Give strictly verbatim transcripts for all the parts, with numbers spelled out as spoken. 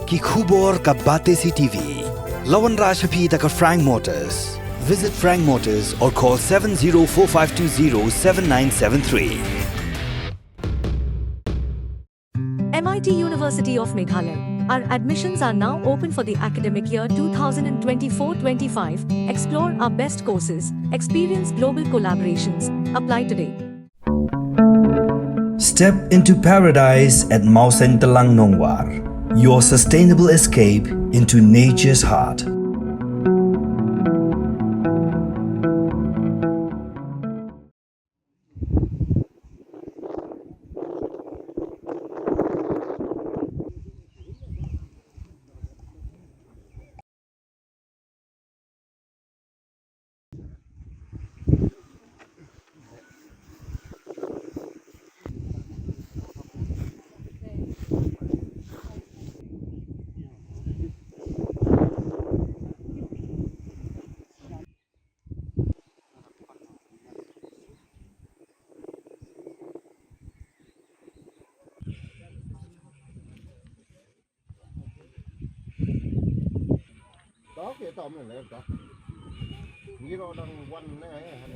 Ki khubor ka Batesi T V. La wanrah sha phi da ka Frank Motors. Visit Frank Motors or call seven zero four five two zero seven nine seven three. M I T University of Meghalaya. Our admissions are now open for the academic year two thousand twenty-four twenty-five. Explore our best courses, experience global collaborations. Apply today. Step into paradise at Mawsyntelang Nongwar, your sustainable escape into nature's heart.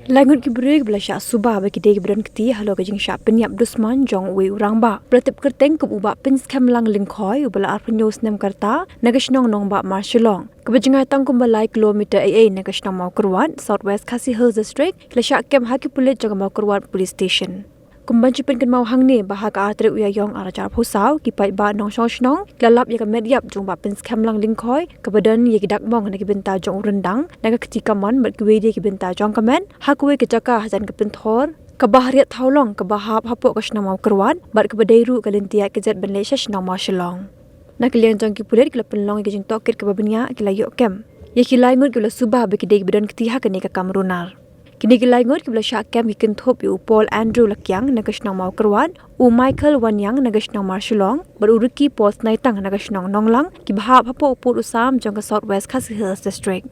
Lai ngut ki briew ba la shah suba ba ki dei kiba don kti halor ka jingshah pynïap dusman jong uwei u rangbah ba la tip kyrteng kum u Bah Pynskhem Lang Lyngkhoi, uba la arphew snem ka rta, na ka shnong Nongbah Marshillong, kaba jngai tang kumba lai kilometer ei ei na ka shnong Mawkyrwat, South West Khasi Hills District, ki la shah kem ha ki pulit jong ka Mawkyrwat Police Station. Kumban shu pynkynmaw hangne ba ha ka ar tarik u Ïaïong ar hajar arphew saw, ki paidbah nongshong shnong ki la lap ïa ka met ïap jong u Bah Pynskhem Lang Lyngkhoi, kaba don ïa ki dak mong na ki bynta jong u ryndang, na ka kti kamon bad kiwei de ki bynta jong ka met ha kawei ka jaka hajan ka pynthor ka Bah Riat Thawlong, kaba hap hapoh ka shnong Mawkyrwat bad kaba dei ruh ka lynti ïaid kjat ban leit sha shnong Marshillong. Na ka liang jong ki pulit, ki la pynlong ïa ka jingtohkit kaba bniah, ki la ïoh kem ïa ki lai ngut kiba la suba ba ki dei kiba don kti ha kane ka kam runar. Kine ki lai ngut kiba la shah kem ki kynthup ïa u Paul Andrew Lakiang na ka shnong Mawkyrwat, u Michael Wanïang na ka shnong Marshillong bad u Ricky Paul Snaitang na ka shnong Nonglang, kiba hap hapoh u pud u sam jong ka South West Khasi Hills District.